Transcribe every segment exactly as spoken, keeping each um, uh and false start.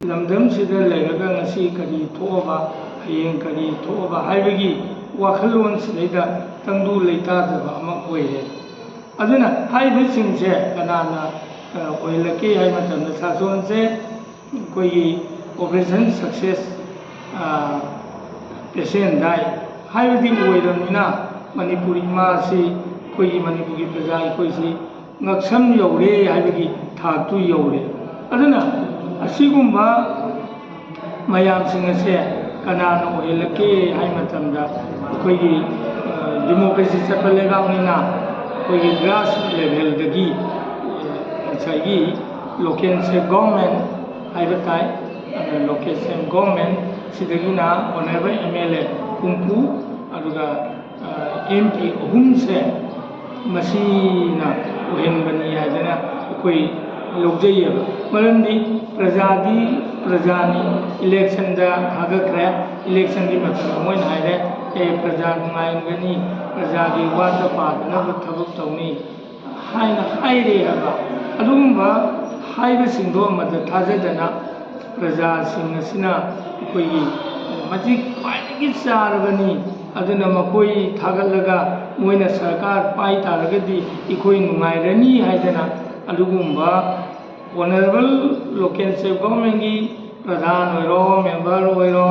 ꯂꯝꯗꯝꯁꯤꯗ ꯂꯩꯔꯒ ꯉꯁꯤ ꯀꯔꯤ ꯊꯣꯛꯑꯕ, ꯍꯌꯦꯡ ꯀꯔꯤ ꯊꯣꯛꯑꯕ ꯍꯥꯏꯕꯒꯤ ꯋꯥꯈꯜꯂꯣꯟꯁꯤꯗꯩꯗ ꯇꯪꯗꯨ ꯂꯩꯇꯥꯗꯕ ꯑꯃ ꯑꯣꯏꯔꯦ꯫ ꯑꯗꯨꯅ ꯍꯥꯏꯔꯤꯕꯁꯤꯡꯁꯦ ꯀꯅꯥꯅ, ꯑ, ꯑꯣꯏꯍꯜꯂꯛꯀꯦ ꯍꯥꯏꯕ ꯃꯇꯝꯗ ꯁꯥꯁꯣꯟꯁꯦ ꯑꯩꯈꯣꯏꯒꯤ Operation Success, ꯑ, Patient Day ꯍꯥꯏꯕꯗꯤ ꯑꯣꯏꯔꯕꯅꯤꯅ ꯃꯅꯤꯄꯨꯔ ꯏꯃꯥꯁꯤ, ꯑꯩꯈꯣꯏꯒꯤ ꯃꯅꯤꯄꯨꯔꯒꯤ ꯄ꯭ꯔꯖꯥ ꯑꯩꯈꯣꯏꯁꯤ ꯉꯛꯁꯝ ꯌꯧꯔꯦ ꯍꯥꯏꯕꯒꯤ ꯊꯥꯛꯇꯨ ꯌꯧꯔꯦ꯫ ꯑꯗꯨꯅ ꯑꯁꯤꯒꯨꯝꯕ ꯃꯌꯥꯝꯁꯤꯡ ꯑꯁꯦ ꯀꯅꯥꯅ ꯑꯣꯏꯍꯜꯂꯛꯀꯦ ꯍꯥꯏ ꯃꯇꯝꯗ ꯑꯩꯈꯣꯏꯒꯤ, ꯑ, democracy ꯆꯠꯄ ꯂꯩꯕꯥꯛꯅꯤꯅ ꯑꯩꯈꯣꯏꯒꯤ grass levelꯗꯒꯤ, ꯑ, ꯉꯁꯥꯏꯒꯤ local self government ꯍꯥꯏꯕ ꯇꯥꯏ, ꯑꯗꯨꯅ local self government ꯁꯤꯗꯒꯤꯅ Honourable M L A ꯍꯨꯝꯐꯨ, ꯑꯗꯨꯒ, ꯑ, M P ꯑꯍꯨꯝꯁꯦ ꯃꯁꯤꯅ ꯑꯣꯏꯍꯟꯕꯅꯤ ꯍꯥꯏꯗꯅ ꯑꯩꯈꯣꯏ ꯂꯧꯖꯩꯌꯦꯕ꯫ ꯃꯔꯝꯗꯤ ꯄ꯭ꯔꯖꯥꯗꯤ ꯄ꯭ꯔꯖꯥꯅꯤ, electionꯗ ꯊꯥꯒꯠꯈ꯭ꯔꯦ, electionꯒꯤ ꯃꯇꯝꯗ ꯃꯣꯏꯅ ꯍꯥꯏꯔꯦ, "ꯑꯦ, ꯄ꯭ꯔꯖꯥ ꯅꯨꯡꯉꯥꯏꯍꯟꯒꯅꯤ, ꯄ꯭ꯔꯖꯥꯒꯤ ꯋꯥꯠꯇ ꯄꯥꯗꯅꯕ ꯊꯕꯛ ꯇꯧꯅꯤ" ꯍꯥꯏꯅ ꯍꯥꯏꯔꯦ ꯍꯥꯏꯕ꯫ ꯑꯗꯨꯒꯨꯝꯕ ꯍꯥꯏꯕꯁꯤꯡꯗꯣ ꯑꯃꯗ ꯊꯥꯖꯗꯅ ꯄ꯭ꯔꯖꯥꯁꯤꯡ ꯑꯁꯤꯅ ꯑꯩꯈꯣꯏꯒꯤ ꯃꯇꯤꯛ ꯈ꯭ꯋꯥꯏꯗꯒꯤ ꯆꯥꯔꯕꯅꯤ, ꯑꯗꯨꯅ ꯃꯈꯣꯏ ꯊꯥꯒꯠꯂꯒ ꯃꯣꯏꯅ ꯁꯔꯀꯥꯔ ꯄꯥꯏ ꯇꯥꯔꯒꯗꯤ ꯑꯩꯈꯣꯏ ꯅꯨꯡꯉꯥꯏꯔꯅꯤ ꯍꯥꯏꯗꯅ ꯑꯗꯨꯒꯨꯝꯕ Honourable local self governmentꯀꯤ ꯄ꯭ꯔꯙꯥꯟ ꯑꯣꯏꯔꯣ, member ꯑꯣꯏꯔꯣ,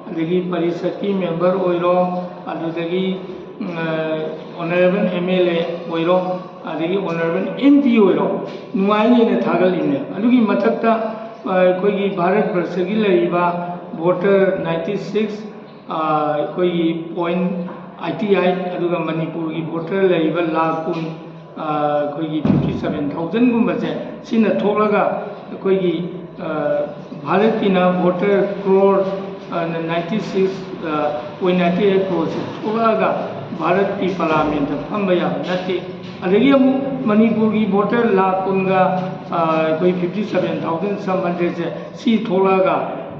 ꯑꯗꯒꯤ ꯄꯔꯤꯁꯠꯀꯤ member ꯑꯣꯏꯔꯣ, ꯑꯗꯨꯗꯒꯤ, ꯎꯝ, Honourable M L A ꯑꯣꯏꯔꯣ, ꯑꯗꯒꯤ Honourable M P ꯑꯣꯏꯔꯣ, ꯅꯨꯡꯉꯥꯏꯅꯦꯅ ꯊꯥꯒꯠꯂꯤꯅꯦ꯫ ꯑꯗꯨꯒꯤ ꯃꯊꯛꯇ, ꯑ, ꯑꯩꯈꯣꯏꯒꯤ ꯚꯥꯔꯠ ꯕꯔꯁꯒꯤ ꯂꯩꯔꯤꯕ voter ninety six, ꯑ, ꯑꯩꯈꯣꯏꯒꯤ point eighty eight, ꯑꯗꯨꯒ ꯃꯅꯤꯄꯨꯔꯒꯤ voter ꯂꯩꯔꯤꯕ ꯂꯥꯈ ꯀꯨꯟ, ꯑ, ꯑꯩꯈꯣꯏꯒꯤ fifty seven thousandꯒꯨꯝꯕꯁꯦ ꯁꯤꯅ ꯊꯣꯛꯂꯒ ꯑꯩꯈꯣꯏꯒꯤ, ꯑ, ꯚꯥꯔꯠꯀꯤꯅ voter crore, ꯑ, ninety six, ꯑ, point ninety eight croreꯁꯦ ꯊꯣꯛꯂꯛꯑꯒ ꯚꯥꯔꯠꯀꯤ parliamentꯇ ꯐꯝꯕ ꯌꯥꯕ ꯅꯠꯇꯦ꯫ ꯑꯗꯒꯤ ꯑꯃꯨꯛ ꯃꯅꯤꯄꯨꯔꯒꯤ voter ꯂꯥꯈ ꯀꯨꯟꯒ, ꯑ, ꯑꯩꯈꯣꯏ fifty seven thousand seven hundredꯁꯦ ꯁꯤ ꯊꯣꯛꯂꯛꯑꯒ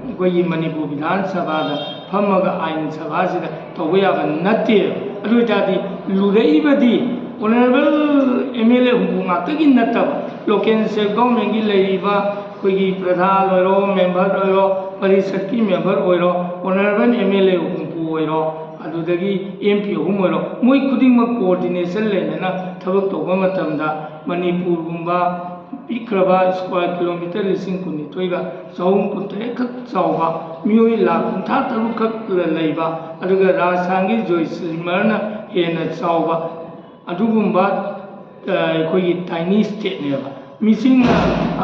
ꯑꯩꯈꯣꯏꯒꯤ ꯃꯅꯤꯄꯨꯔ ꯕꯤꯙꯥꯟ ꯁꯚꯥꯗ ꯐꯝꯃꯒ ꯑꯥꯏꯟ ꯁꯚꯥꯁꯤꯗ ꯇꯧꯕ ꯌꯥꯕ ꯅꯠꯇꯦ꯫ ꯑꯗꯨ ꯑꯣꯏꯇꯥꯔꯗꯤ ꯂꯨꯔꯛꯏꯕꯗꯤ Honourable M L A ꯍꯨꯝꯐꯨ ꯉꯥꯛꯇꯒꯤ ꯅꯠꯇꯕ, local self governmentꯀꯤ ꯂꯩꯔꯤꯕ ꯑꯩꯈꯣꯏꯒꯤ ꯄ꯭ꯔꯙꯥꯟ ꯑꯣꯏꯔꯣ, ꯃꯦꯝꯕꯔ ꯑꯣꯏꯔꯣ, ꯄꯔꯤꯁꯠꯀꯤ ꯃꯦꯝꯕꯔ ꯑꯣꯏꯔꯣ, ꯑꯣꯅꯔꯦꯕꯜ ꯑꯦꯝ ꯑꯦꯜ ꯑꯦ ꯍꯨꯝꯐꯨ ꯑꯣꯏꯔꯣ, ꯑꯗꯨꯗꯒꯤ ꯑꯦꯝ ꯄꯤ ꯑꯍꯨꯝ ꯑꯣꯏꯔꯣ, ꯃꯣꯏ ꯈꯨꯗꯤꯡꯃꯛ ꯀꯣꯑꯣꯔꯗꯤꯅꯦꯁꯟ ꯂꯩꯅꯅ ꯊꯕꯛ ꯇꯧꯕ ꯃꯇꯝꯗ ꯃꯅꯤꯄꯨꯔꯒꯨꯝꯕ ꯄꯤꯛꯈ꯭ꯔꯕ ꯁ꯭ꯀ꯭ꯋꯥꯔ ꯀꯤꯂꯣꯃꯤꯇꯔ ꯂꯤꯁꯤꯡ ꯀꯨꯟꯅꯤꯊꯣꯏꯒ ꯆꯍꯨꯝ ꯀꯨꯟꯇꯔꯦꯠ ꯈꯛ ꯆꯥꯎꯕ, ꯃꯤꯑꯣꯏ ꯂꯥꯈ ꯀꯨꯟꯊ꯭ꯔꯥ ꯇꯔꯨꯛ ꯈꯛ ꯂꯩꯕ, ꯑꯗꯨꯒ ꯔꯥꯖꯁꯊꯥꯟꯒꯤ ꯖꯣꯏꯁꯜꯃꯔꯅ ꯍꯦꯟꯅ ꯆꯥꯎꯕ ꯑꯗꯨꯒꯨꯝꯕ, ꯑ, ꯑꯩꯈꯣꯏꯒꯤ ꯇꯥꯏꯅꯤ ꯁ꯭ꯇꯦꯠꯅꯦꯕ꯫ ꯃꯤꯁꯤꯡꯅ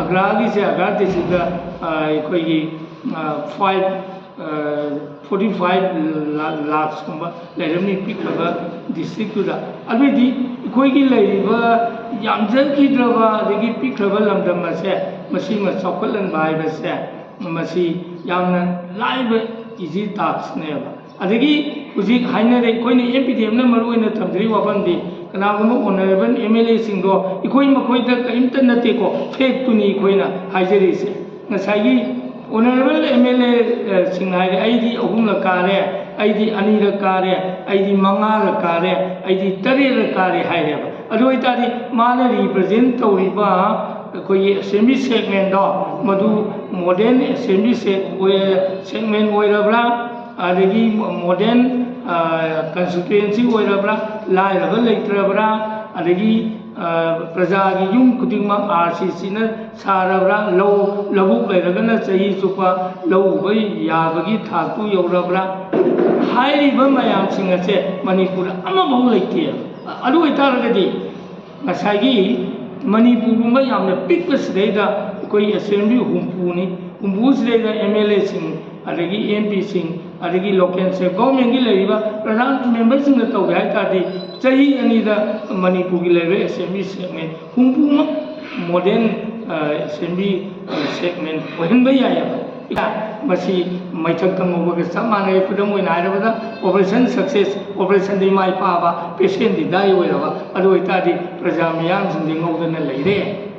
ꯑꯒ꯭ꯔꯥꯒꯤꯁꯦ, ꯑꯒ꯭ꯔꯥ ꯗꯤꯁꯇ꯭ꯔꯤꯛꯇ, ꯑ, ꯑꯩꯈꯣꯏꯒꯤ, ꯑ, ꯐꯥꯏꯚ, ꯑ, ꯐꯣꯔꯇꯤ ꯐꯥꯏꯚ ꯂꯥ-, ꯂꯥꯈꯁꯀꯨꯝꯕ ꯂꯩꯔꯝꯃꯤ ꯄꯤꯛꯂꯕ ꯗꯤꯁꯇ꯭ꯔꯤꯛꯇꯨꯗ꯫ ꯑꯗꯨꯏꯗꯤ ꯑꯩꯈꯣꯏꯒꯤ ꯂꯩꯔꯤꯕ ꯌꯥꯝꯖꯈꯤꯗ꯭ꯔꯕ ꯑꯗꯒꯤ ꯄꯤꯛꯈ꯭ꯔꯕ ꯂꯝꯗꯝ ꯑꯁꯦ ꯃꯁꯤꯃ ꯆꯥꯎꯈꯠꯍꯟꯕ ꯍꯥꯏꯕꯁꯦ ꯃꯁꯤ ꯌꯥꯝꯅ ꯂꯥꯏꯕ, ꯏꯖꯤ ꯇꯥꯛꯁꯅꯦꯕ꯫ ꯑꯗꯒꯤ ꯍꯧꯖꯤꯛ ꯍꯥꯏꯅꯔꯦ, ꯑꯩꯈꯣꯏꯅ ꯑꯦꯝ ꯄꯤ ꯗꯤ ꯑꯦꯝꯅ ꯃꯔꯨ ꯑꯣꯏꯅ ꯊꯝꯖꯔꯤꯕ ꯋꯥꯐꯝꯗꯤ ꯀꯅꯥꯒꯨꯝꯕ ꯑꯣꯅꯔꯦꯕꯜ ꯑꯦꯝ ꯑꯦꯜ ꯑꯦꯁꯤꯡꯗꯣ ꯑꯩꯈꯣꯏ ꯃꯈꯣꯏꯗ ꯀꯔꯤꯝꯇ ꯅꯠꯇꯦꯀꯣ, ꯐꯦꯛꯇꯨꯅꯤ ꯑꯩꯈꯣꯏꯅ ꯍꯥꯏꯖꯔꯤꯁꯦ꯫ ꯉꯁꯥꯏꯒꯤ ꯑꯣꯅꯔꯦꯕꯜ ꯑꯦꯝ ꯑꯦꯜ ꯑꯦꯁꯤꯡ ꯍꯥꯏꯔꯦ, "ꯑꯩꯗꯤ ꯑꯍꯨꯝꯂꯛ ꯀꯥꯔꯦ, ꯑꯩꯗꯤ ꯑꯅꯤꯔꯛ ꯀꯥꯔꯦ, ꯑꯩꯗꯤ ꯃꯉꯥꯔꯛ ꯀꯥꯔꯦ, ꯑꯩꯗꯤ ꯇꯔꯦꯠꯂꯛ ꯀꯥꯔꯦ" ꯍꯥꯏꯔꯦꯕ꯫ ꯑꯗꯨ ꯑꯣꯏꯇꯥꯔꯗꯤ ꯃꯥꯅ ꯔꯤꯄ꯭ꯔꯖꯦꯟ ꯇꯧꯔꯤꯕ ꯑꯩꯈꯣꯏꯒꯤ ꯑꯦꯁꯦꯝꯕ꯭ꯂꯤ ꯁꯦꯒꯃꯦꯟꯗꯣ, ꯃꯗꯨ ꯃꯣꯗꯦꯜ ꯑꯦꯁꯦꯝꯕ꯭ꯂꯤ ꯁꯦꯒ-, ꯑꯣꯏ-, ꯁꯦꯒꯃꯦꯟ ꯑꯣꯏꯔꯕ꯭ꯔꯥ, ꯑꯗꯒꯤ ꯃꯣꯗꯦꯜ, ꯑ, ꯀꯟꯁꯇꯤꯇ꯭ꯋꯦꯟꯁꯤ ꯑꯣꯏꯔꯕ꯭ꯔꯥ, ꯂꯥꯏꯔꯕ ꯂꯩꯇ꯭ꯔꯕ꯭ꯔꯥ, ꯑꯗꯒꯤ, ꯑ, ꯄ꯭ꯔꯖꯥꯒꯤ ꯌꯨꯝ ꯈꯨꯗꯤꯡꯃꯛ ꯑꯥꯔ ꯁꯤ ꯁꯤꯅ ꯁꯥꯔꯕ꯭ꯔꯥ, ꯂꯧ, ꯂꯧꯕꯨꯛ ꯂꯩꯔꯒꯅ ꯆꯍꯤ ꯆꯨꯞꯄ ꯂꯧ ꯎꯕ ꯌꯥꯕꯒꯤ ꯊꯥꯛꯇꯨ ꯌꯧꯔꯕ꯭ꯔꯥ? ꯍꯥꯏꯔꯤꯕ ꯃꯌꯥꯝꯁꯤꯡ ꯑꯁꯦ ꯃꯅꯤꯄꯨꯔꯗ ꯑꯃꯐꯥꯎ ꯂꯩꯇꯦ꯫ ꯑꯗꯨ ꯑꯣꯏꯇꯥꯔꯒꯗꯤ ꯉꯁꯥꯏꯒꯤ ꯃꯅꯤꯄꯨꯔꯒꯨꯝꯕ ꯌꯥꯝꯅ ꯄꯤꯛꯄ ꯁꯤꯗꯩꯗ ꯑꯩꯈꯣꯏ ꯑꯦꯁꯦꯝꯕ꯭ꯂꯤ ꯍꯨꯝꯐꯨꯅꯤ, ꯍꯨꯝꯐꯨꯁꯤꯗꯩꯗ ꯑꯦꯝ ꯑꯦꯜ ꯑꯦꯁꯤꯡ, ꯑꯗꯒꯤ ꯑꯦꯝ ꯄꯤꯁꯤꯡ, ꯑꯗꯒꯤ ꯂꯣꯀꯦꯜ ꯁꯦ ꯒꯣꯔꯃꯦꯟꯒꯤ ꯂꯩꯔꯤꯕ ꯄ꯭ꯔꯙꯥꯟ ꯃꯦꯝꯕꯔꯁꯤꯡꯅ ꯇꯧꯒꯦ ꯍꯥꯏ ꯇꯥꯔꯗꯤ, ꯆꯍꯤ ꯑꯅꯤꯗ ꯃꯅꯤꯄꯨꯔꯒꯤ ꯂꯩꯔꯤꯕ ꯑꯦꯁꯦꯝꯕ꯭ꯂꯤ ꯁꯦꯒꯃꯦꯟ ꯍꯨꯝꯐꯨꯃꯛ ꯃꯣꯗꯦꯜ, ꯑ, ꯑꯦꯁꯦꯝꯕ꯭ꯂꯤ, ꯑ, ꯁꯦꯒꯃꯦꯟ ꯑꯣꯏꯍꯟꯕ ꯌꯥꯏꯑꯕ꯫ ꯃꯁꯤ ꯃꯩꯊꯛꯇ ꯉꯧꯕꯒ ꯆꯞ ꯃꯥꯟꯅꯩ꯫ ꯈꯨꯗꯝ ꯑꯣꯏꯅ ꯍꯥꯏꯔꯕꯗ, ꯑꯣꯄꯔꯦꯁꯟ ꯁꯛꯁꯦꯁ, ꯑꯣꯄꯔꯦꯁꯟꯗꯤ ꯃꯥꯏ ꯄꯥꯛꯑꯕ, ꯄꯦꯁꯦꯟꯗꯤ ꯗꯥꯏ ꯑꯣꯏꯔꯕ꯫ ꯑꯗꯨ ꯑꯣꯏꯇꯥꯔꯗꯤ ꯄ꯭ꯔꯖꯥ ꯃꯤꯌꯥꯝꯁꯤꯡꯗꯤ ꯉꯧꯗꯅ ꯂꯩꯔꯦ꯫